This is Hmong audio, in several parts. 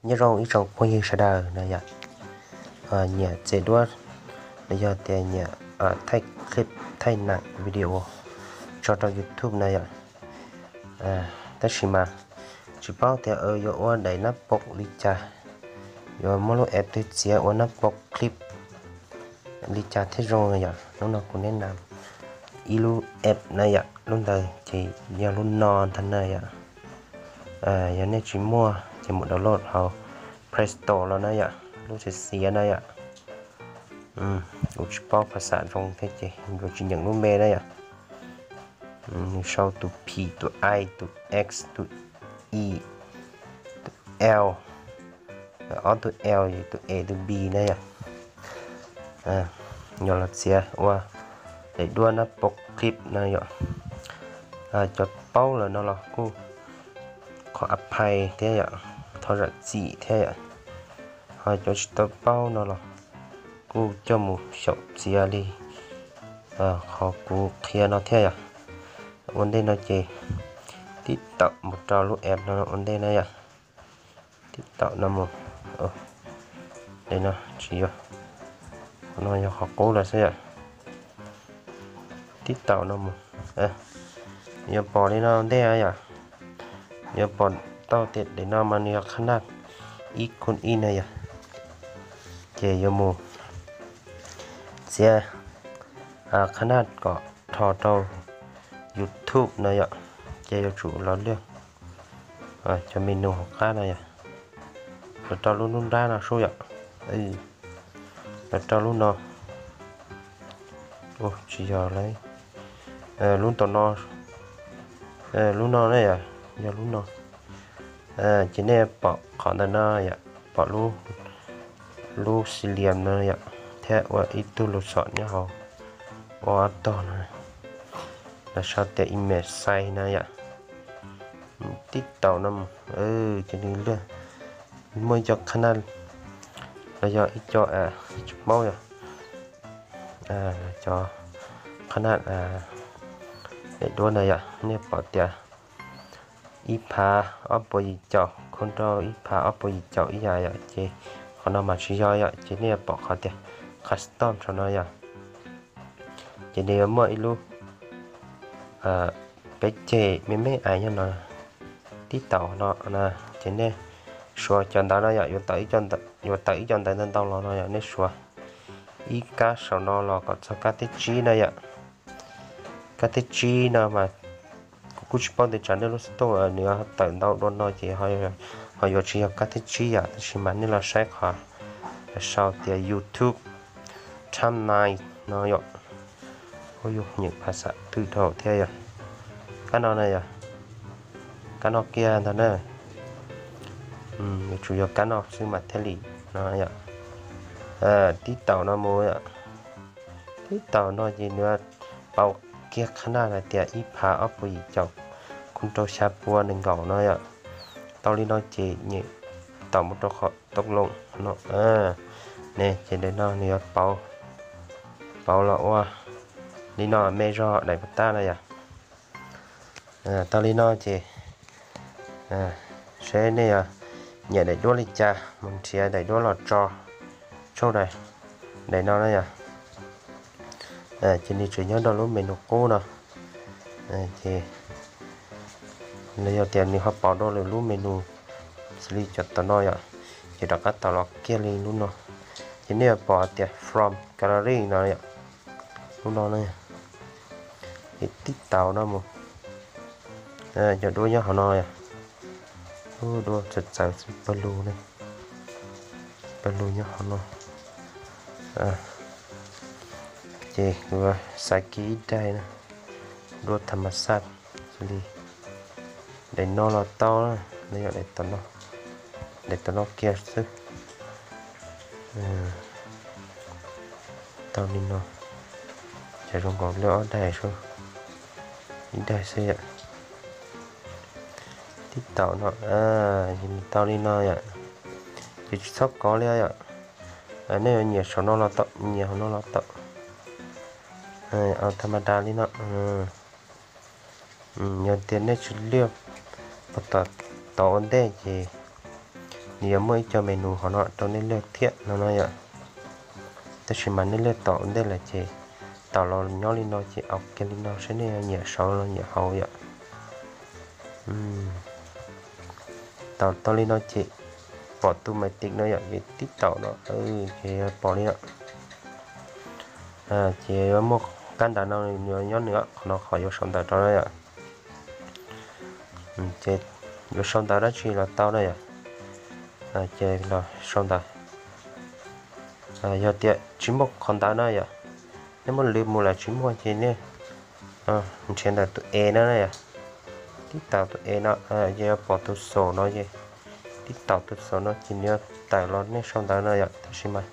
Nyob zoo ib tsoom phooj ywg sawv daws na yom, nyiam txiav duab los yog tias nyiam thaij clip thaij nam video tso rau YouTube na yom. Tab sis mas tsis paub tias yuav ua daim nab pom li cas, yuav muab lub app twg txiav ua nab pom clip li cas thiaj zoo na yom. Hnub no kuv neb nam ib lub app na yom, lub ntawd ces yog lub no ntag na yom. Yog nej tsis muaj ces mus download hauv Play Store los na yom, lub xiav xiav na yom. Kuv tsis paub phas xam zoo thiab ces yuav tsis nyeem lub npe na yom. Nws sau tus P, tus I, tus X, tus E, tus L, ob tug L, tus A, tus B na yom. Yog los txiav ua daim duab nab pom clip na yom. Cov paub lawm no los kuj qhov a phais thiab yom, thov zam txim thiab yom. Ho cov tsis tau paub no los kuj coj mus xyaum txiav li qhov kuv qhia no thiab yom. Ua ntej no ces tib taum mus rau lub app no ua ntej na yom. Tib taum no mus, no tsis yog, qhov no yog qhov qub lawm xwb yom. Tib taum no mus, yuav pom li no ntej yom. Yuav pom tau tias daim no mas nws yog qhab naj ib khun ib na yom. Ces yuav mus txiav qhab naj kom rho rau YouTube na yom. Ces yuav tsum los lwaj cov menu hauv qab no yom, los rau lub nruab nrab no sub yom, los rau lub no, tsis yog lawm, lub tom no, lub no na yom, yog lub no. Ces nej pom qhov ntawm no yom, pom lub xis lias no yom, thiab ua ib tug lus xom nyob hauv, ua ob tog no, lawv sau tias image size na yom. Tib taum no mus, ces nws lwaj, muaj ib co qhab naj los yog ib co tsis paub yom, cov qhab naj daim duab na yom, nej pom tias ib phav ob puas yim caum khub rau ib phav ob puas yim caum ib yam yom, ces qhov no mas tsis yog yom, ces nej yuav pom qhov tias custom saum no yom. Ces nws yuav muaj ib lub peb ceg me me ais nyob no, tib taum no na, ces nej suav cov ntawv no yom, yuav tawm ib co ntawv ntau ntau los no yom, nej suav ib kab saum no los kom txog kab thib tsib na yom. Kab thib tsib no mas kuv kuj tsis paub tias tsam nej lub xov tooj nws tawm ntau dua no ces ho yuav tsis yog kab thib tsib yom, tab sis mas nej los saib qhov sau tias YouTube timeline no yom. Ua yus nyeem phas xam twm dhau thiab yom. Kab no na yom, kab no kiag ntag na. Yuav tsum yog kab no xwb mas thiaj li no yom. Tib taum no mus yom. Tib taum no ces nws yuav pauv kiag qhab naj hais tias ib phav ob puas yim caum khub rau xya pua nees nkaum no yom. Tau li no ces nyem taum mus rau qhov tau loo no. Ne ces daim no nws yuav pauv, pauv los ua li no me zog daim pov tab no yom. Tau li no ces seb nej yuav nyiam daim duab li cas mus nrhiav daim duab los tso tshooj daim, daim no na yom. Ces nws tseem nyob rau lub menu qub no. Ces los yog tias nws ho pauv rau lwm lub menu xws li cov tom no yom, ces rov qab tau los kiag li lub no. Ces nej yuav pom tias from gallery no yom, lub no na. Ces tib taum no mus, cov duab nyob hauv no yom. Duab txawv txawv xwb, pawg lug ne, pawg lug nyob hauv no. Ces kuv xaiv kiag ib daim na, duab tham mas xaj xws li daim no los tau, los yog daim tom no kiag xwb. Tau li no, ces zoo nkaus li ob daim xwb, ib daim xwb yom. Tib taum no, tau li no yom. Ces tsis txhob kov li yom. Nej yuav nyiam saum no los tau, nyiam hauv no los tau. Tham mas das li no. Yog tias nej tsis liaj puag tom ua ntej ces nws yuav muaj ib co menu hov no rau nej lwaj thiab no no yom. Tab sis mas nej lwaj tom ntej lawm ces tom los nyob li no ces au kiag li no saib nej nyiam saud los nyiam hauv yom. Tom tau li no ces pom tus maiv tim no yom, ces tib taum no ces pom li no. Ces yuav muaj kab ntawv no nyob nws qhov no qhov yuav sau ntawv rau na yom. Ces yuav sau ntawv dab tsi los tau na yom. Ces los sau ntawv. Yog tias tsis muaj qhov ntawv na yom, nej muab lwv mus lawm tsis muaj ces nej nrhiav ntawm tus E no na yom. Tib taum tus E no, ces yuav pom tus xaum no ces tib taum tus xaum no ces nws yuav tawm los nej sau ntawv no yom. Tab sis mas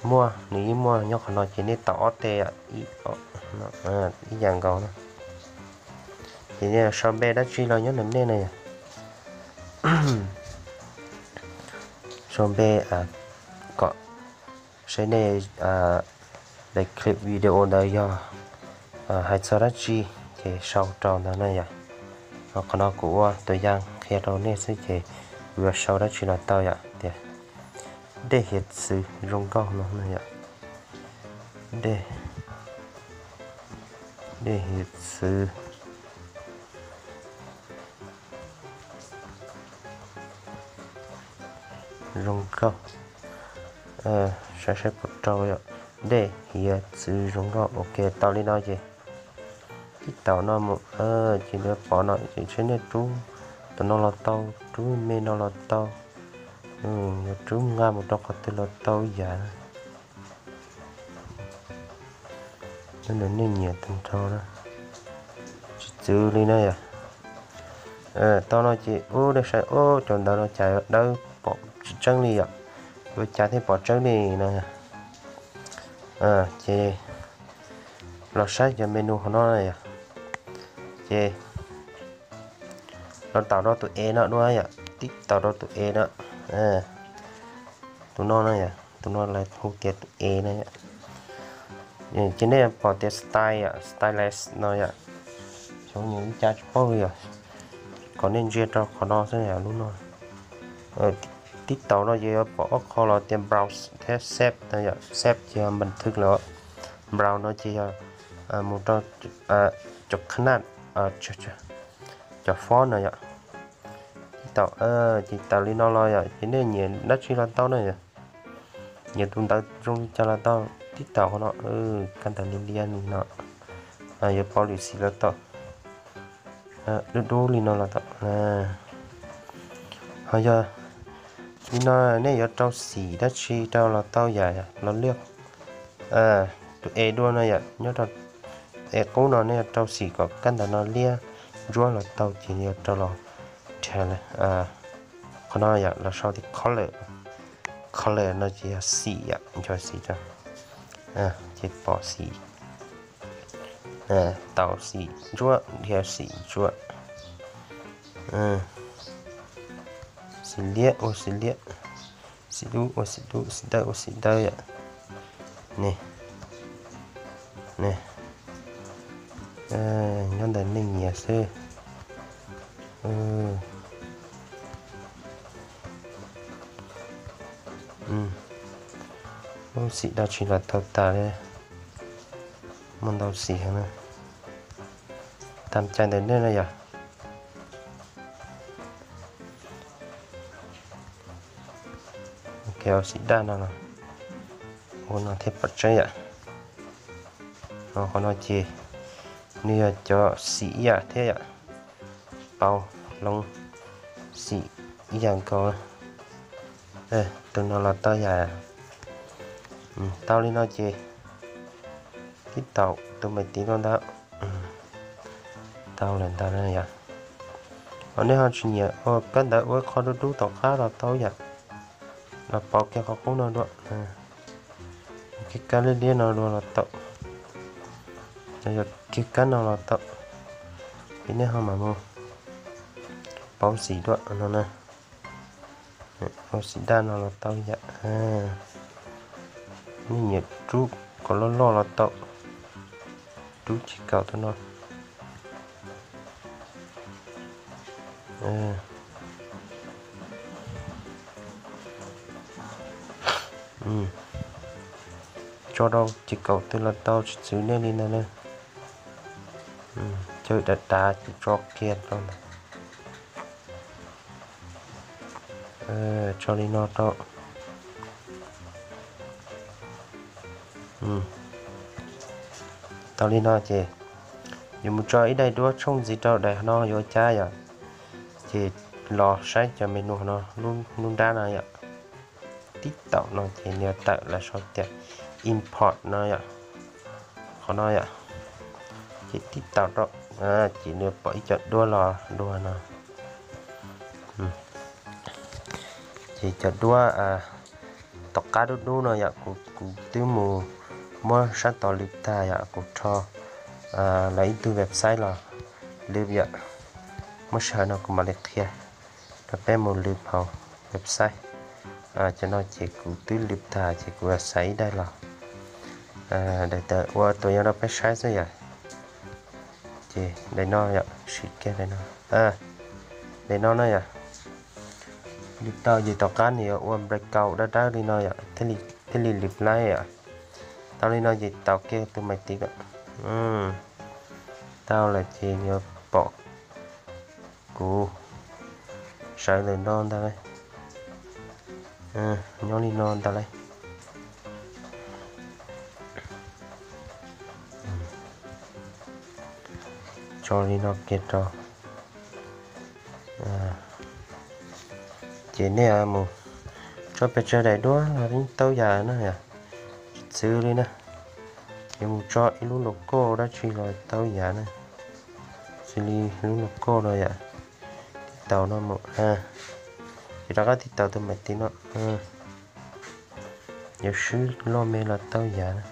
muaj, nws yeej muaj nyob qhov no ces nej taum ob teg ib yam nkaus na. Ces nej sau npe dab tsi los nyob ntawm nej na yom. Sau npe kom saib nej daim clip video ntawd yog hais txog dab tsi ces sau rau ntawd na yom. Qhov no kuv ua tus yaj qhia rau nej xwb ces kuv yuav sau dab tsi los tau yom, tias dej hiav txwv zoo nkauj no na yom. Dej, dej hiav txwv zoo nkauj. Saib saib puas rau yom, dej hiav txwv zoo nkauj. Ok, tau li no ces tib taum no mus ces yuav pom no ces saib nej rub tus no los tau, rub me no los tau, yuav rub nqa mus rau qhov twg los tau yam. Nws nej nyiam tag nrho na, tsis txwv li na yom. Tau no ces ub nej saib, ub cov ntawv no cas yuav dawb pom tsis tseeb li yom, yuav cas thiaj pom tseeb li no. Ces los saib cov menu hauv no na yom. Ces los taum rau tus E no dua yom, tib taum rau tus E no, tus no na yom, tus no lawv hu tias tus E na yom. Ces nej pom tias style yom, stylus no yom, xyov nws ua cas tsis paub li yom, kom nej ntsia rau qhov no xwb yom, lub no. Tib taum no ces yuav pom ob qho los tias browse thiab save no yom, save ces yog npas thwj lawm, browse no ces yog mus rau cov qhab naj, cov fob no yom. Tib taum, ces tawm li no los yom, ces nej nyiam dab tsi los tau na yom. Nyiam tus ntawv zoo li cas los tau, tib taum qhov no, kab ntawv liab liab li no, yuav pauv lwm xim los tau, dub dub li no los tau. Ho yog li no nej yuav rau xim dab tsi rau los tau yam los liaj. Tus E dua no yom, nyob rau E qub no nej yuav rau xim kom kab ntawv no liab ntsuab los tau ces yuav rau los nrhiav qhov no yom, los sau tias color. Color no ces yog xim yom, nco xim rau, ces pom xim, taus xim ntsuab, nrhiav xim ntsuab, xim liab ua xim liab, xim dub ua xim dub, xim dawb ua xim dawb yom. Ne, ne, nyob ntawm nej nyiam xwb. Lub xim dab tsi los tau tas li, muaj ntau xim heev na. Tam cai ntawm nej no yom. Ua xim daj no los ua no thiaj pom tseeb yom. Qhov no ces nws yog cov xim ib yam thiab yom, pauv hloov xim ib yam nkaus. Tus no los tau yam, tau li no ces tib taum tus me tiv no ntawd. Tau lawm ntawd yom. Ho nej ho tsis nyiam ua kab ntawv ua qho dub dub tom qab los tau yom, los pauv kiag qhov qub no dua, kiag kab liab liab no dua los tau, yog kiag kab no los tau. Ces nej ho mam mus pauv xim dua no na. Ua xim daj no los tau yom. Nej nyiam rub kom loj loj los tau, rub ces kaum tus no. Tso rau ces kaum twg los tau, tsis txwv nej li ntag na. Chaw dav dav ces tso kiag rau ntawd. Tso li no rau. Tau li no ces yuav mus tso ib daim duab tshooj ntxiv rau daim no yuav cab yom, ces los saib cov menu no, lub nrab no yom, tib taum no ces nws tawm los sau tias import no yom, qhov no yom, ces tib taum rau, ces nws pom ib co duab los dua no. Ces cov duab tom qab dub dub no yom, kuv twb mus muab sab tod lwm tag yom, kuv rho lawv ib tug website los lwm yom, muab sij hawm no kuv mam li qhia rau peb mus lwm hauv website. Cov no ces kuv twb lwm tag ces kuv xaiv ib daim los, daim tawm ua tus yog rau peb saib xwb yom. Ces daim no yom, sim kiag daim no, daim no na yom, lwm tau ces tom qab nws yuav ua breakout dawb dawb li no yom, thiaj li lwm laib yom. Tau li no ces taus kiag tus maiv tiv kom tau lawm ces yuav pom kuv sawv ntawm no ntag lauj, nyob li no ntag lauj. Tso li no kiag rau. Ces nej mus tso pes tsawg daim duab los yeej tau yam na yom, tsis txwv li na. Yuav mus tso ib lub logo dab tsi los tau yam na, xws li lub logo no yom, tib taus no mus, ces rov qab tib taus tus maiv tiv no, yuav swb loj me los tau yam na.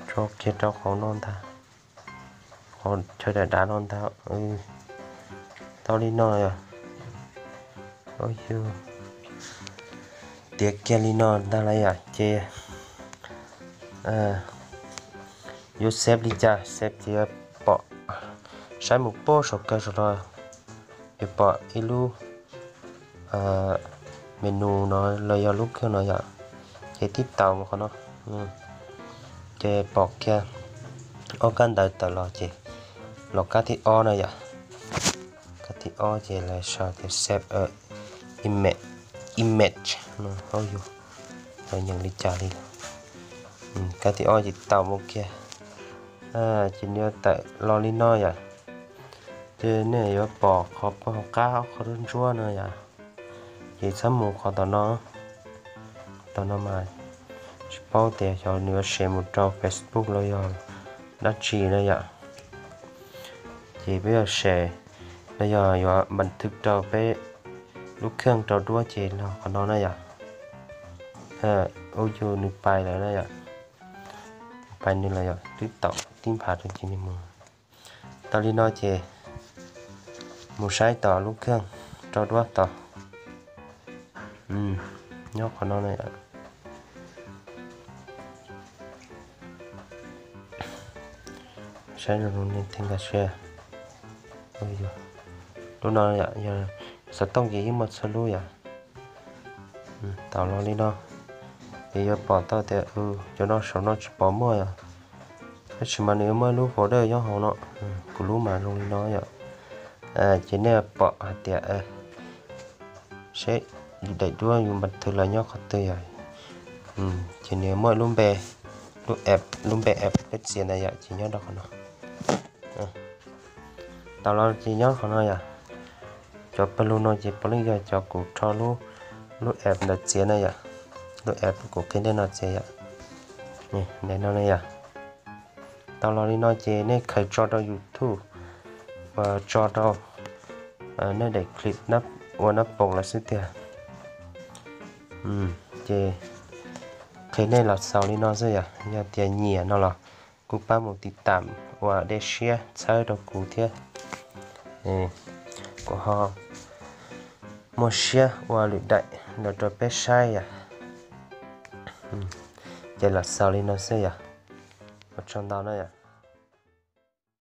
Tso kiag rau qhov no ntag, qhov chaw dav dav no ntag. Tau li no yom, tiav kiag li no ntag lauj yom, ces yuav save li cas, save ces yuav pom, saib mus puag saum kawg saum no, yuav pom ib lub menu no los yog lub khaj no yom, ces tib taus mus qhov no, ces pom kiag ob kab ntawv tawm los ces los kab thib ob na yom. Kab thib ob ces lawv sau tias save image no, yus nyeem li cas li. Kab thib ob ces taus mus kiag, ces nws tawm los li no yom. Ces nej yuav pom qhov pog hauv qab qhov ntsuab ntsuab no yom, ces txhob mus qhov tom no. Tom no mas tsis paub tias xyov nws yuav share mus rau Facebook los yog dab tsi na yom. Ces peb yuav share los yog yuav npas thwv rau peb lub khaj rau duab ces los qhov no na yom. Ua yus nws pais lawm na yom, pais nws lawm yom, twb taum tib nphav rau ces nws mus. Tau li no ces mus saib tom lub khaj rau duab tod, nyob qhov no na. Saib zoo ne, theej nkas sia. Lub no yog xov tooj ces yeej muaj txhua lub yom. Taus los li no, ces yuav pom tau tias cov no saum no tsis pom muaj yom. Tab sis mas nws yuav muaj ib lub folder nyob hauv no, kuv lub mas zoo li no yom. Ces nej pom hais tias seb daim duab yus npas thwv los nyob qhov twg yom. Ces nws muaj lub npe, lub app, lub npe app peb txiav ntawd yom, ces nyob rau qhov no. Tau los ces nyob qhov no yom. Cov pawg lug no ces puav leej yog cov kuv rho lub, lub app ntawd txiav na yom. Lub app kuv qhia nej no txiav yom. Ntawm no na yom. Tau los li no ces nej khaws tso rau YouTube, tso rau nej daim clip ua nab poos lawm xwb tiag. Ces qhia nej los xaus li no xwb yom, yog tias nyiam no los kuj pab mus tiv tam ua dej siab txhawb rau kuv thiab. Kuv ho muaj siab ua lwm daim los rau peb saib yom. Ces los xaus li no xwb yom. Ua tsaug ntau na yom.